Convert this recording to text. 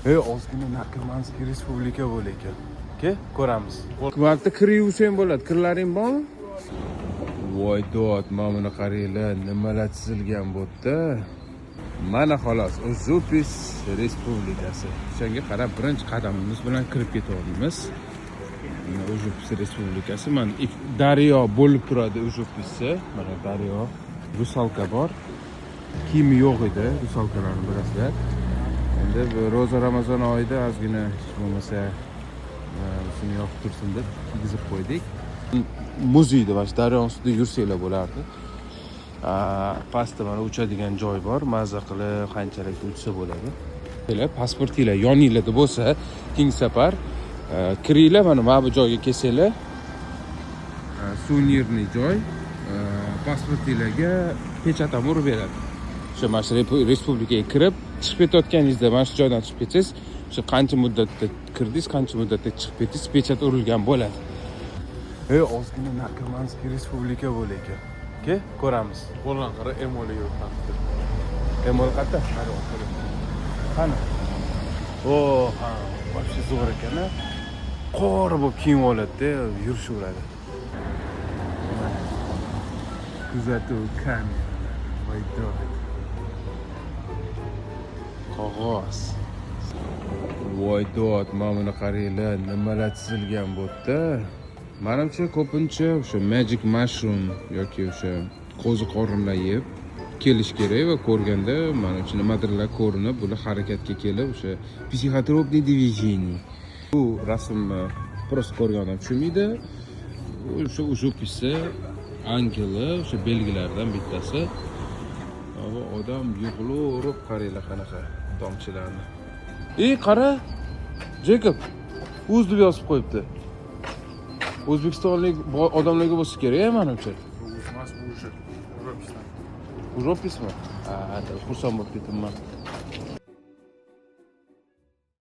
Ey, ozgina Наркоманский республика bo'l ekan. Ke, ko'ramiz. Marta kir yuvsang bo'ladi. Kirlaring bormi? Voy dod, mana buni qaranglar, nimalar chizilgan bu yerda. Mana xolos, Uzupis Respublikasi. O'shanga qarab birinchi qadamimiz bilan kirib ketyapmiz. Mana Uzupis Respublikasi. Mana daryo bo'lib turadi Uzupisni. Mana daryo, русалка bor. Kiyimi yo'q edi, русалка larni bilasizlar. Endi bu ro'za, Ramazon oyida ozgina hech bo'lmasa shuni yopib tursin deb kiygizib qo'ydik. Muzeyda mana shu daryoni ustida yursanglar bo'lardi. Pastda mana uchadigan joy bor, maza qilib qanchalik uchsa bo'ladi. Pasportinglar yoninglarda bo'lsa, keyingi safar kiringlar, mana bu joyga kelsanglar, сувенирный joy, pasportinglarga pechat ham urib beradi. O'sha mana shu respublikaga kirib chiqib ketayotganingizda, mana shu joydan chiqib ketsangiz, o'sha qancha muddatda kirdingiz, qancha muddatda chiqib ketdingiz, pechat urilgan bo'ladi. Ey, ozgina Наркоманский республика bo'l ekan. Ke, ko'ramiz. Qo'ldan qara, Emoli yuribdi. Emol qayerda? Qani? O, ha, вообще zo'r ekan, a. Qora bo'lib kiyinib oladi-da, yurishaveradi. Mana. Kuzatuv kameralari. Voy dod. Qog'oz. Voy dod, mana buni qaranglar, nimalar chizilgan bu yerda. Manimcha, ko'pincha o'sha magic mushroom yoki o'sha qo'zi qorinlar yeb kelish kerak va ko'rganda manimcha nimadirlar ko'rinib, bular harakatga kelib, o'sha психотропный движение. Bu rasmni просто ko'rgan odam tushunmaydi. O'sha Uzupisni ангел i, o'sha belgilaridan bittasi. Va odam yig'laverib, qaranglar qanaqa tomchilarni. Ey, qara, Jacob, uz deb yozib qo'yibdi. O'zbekistonlik odamlarga bo'lsa kerak, manimcha. Bu emas, bu уже. Европисdan. Ujopismi? Ha, xursand bo'lib ketibman.